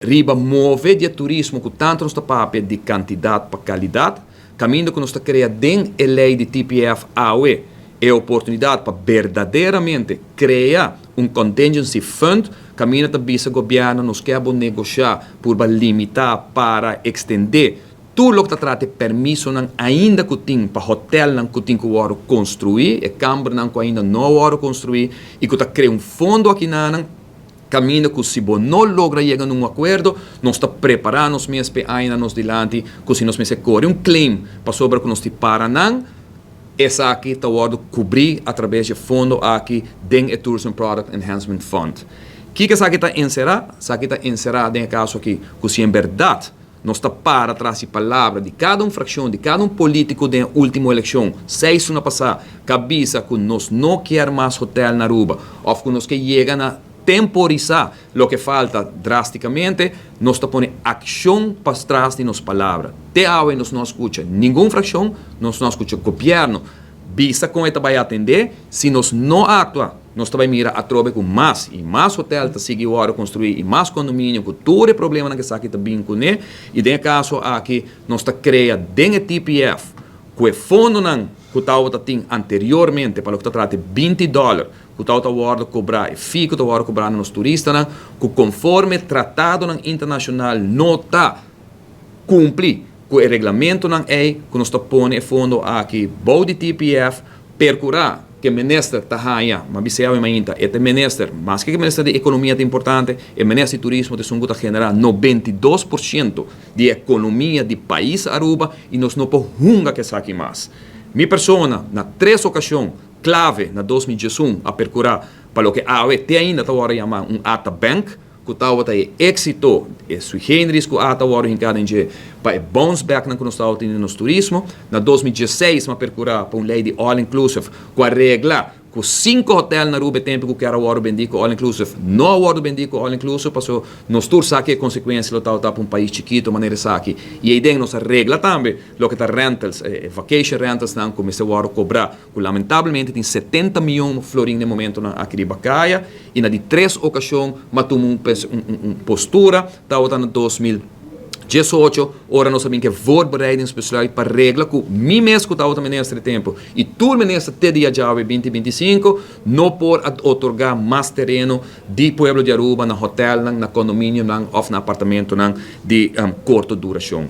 Riba move di turismo ku tantu nos ta papia di kantidat pa kalidat, kaminda ku nos ta krea den e lei di TPF awe e oportunidat pa berdaderamente krea un contingency fund, kaminda ta bisa gobièrnu nos ke bo negoshá purba limitá para ekstendé tur loke ta trata e permisonan ainda ku tin pa hotelnan ku tin ku wòrdu konstruí, e kambernan ku ainda no a wòrdu konstruí i ku ta krea un fondo akinanan. Kaminda ku si bo no logra yega na un akuerdo, nos ta prepará nos mes p'e añanan nos dilanti ku si nos mester kore un claim pasobra ku nos tin para nan, esaki ta wòrdu kubrí atrabes dje fondo aki den e Tourism Product Enhancement Fund. Kiko esaki ta enserá? Esaki ta enserá den e kaso aki ku si en bèrdat nos ta para tras di palabra di kada un frakshon, di kada un polítiko den e último elekshon, seis luna pasá, ku a bisa ku nos no kier mas hotèl na Aruba òf ku nos ke yega na temporisá loke falta drástikamente, nos ta pone akshon pas tras di nos palabra. Te awe nos no a skucha ningun frakshon, nos no a skucha gobièrnu bisa kon e ta bai atendé. Si nos no aktua, nos ta bai mira atrobe ku mas i mas hotèl ta sigui wòrdu konstruí i mas kondominio ku tur e problemanan ku esaki ta bin kuné. I den e kaso aki nos ta krea den e TPF ku e fondonan ku tabata tin anteriormente pa loke ta trata e 20 dòler ku tabata wòrdu kobrá, e fee ku ta wòrdu kobrá na nos turistanan, ku konforme tratadonan internashonal no ta kumpli ku e reglamentonan ei, ku nos ta pone e fondo aki bou di TPF, perkurá ku e minister ta haña, m'a bis'é awe mainta, e ta e minister, maske ku e minister di ekonomia ta importante, e minister di turismo ta esun ku ta generá 92% di e ekonomia di pais Aruba i nos no por hunga ku esaki mas. Mi persona na tres okashon klave na 2011 a perkurá pa loke awe te ainda ta wòrdu yamá un ATA Bank, ku tabata e éksito, e sui generis ku ATA wòrdu hinká den dje pa e bounce backnan ku nos tabata tin den nos turismo. Na 2016 m'a perkurá pa un lei di all inclusive ku a regla ku sinku hotèl na Aruba e tempu ku kier a wòrdu bendí ku all inclusive no a wòrdu bendí ku all inclusive paso nos tur sa ki e konsekuensia lo tabata pa un pais chikitu manera esaki. I eiden nos a regla tambe loke ta rentals, e vacation rentalsnan ku mester wòrdu kobrá ku lamentablemente tin 70 mion florin den momentonan aki riba kaya i na di tres okashon m'a tuma un un postura tabata na 2018 ora nos a bin ku e voorbereidingsbesluit pa regla ku mi mes ku tabata minister e tempu i tur minister te dia djawe 2025 no por a otorga mas tereno di pueblo di Aruba na hotelnan, na condominionan of na apartamentonan di korto durashon.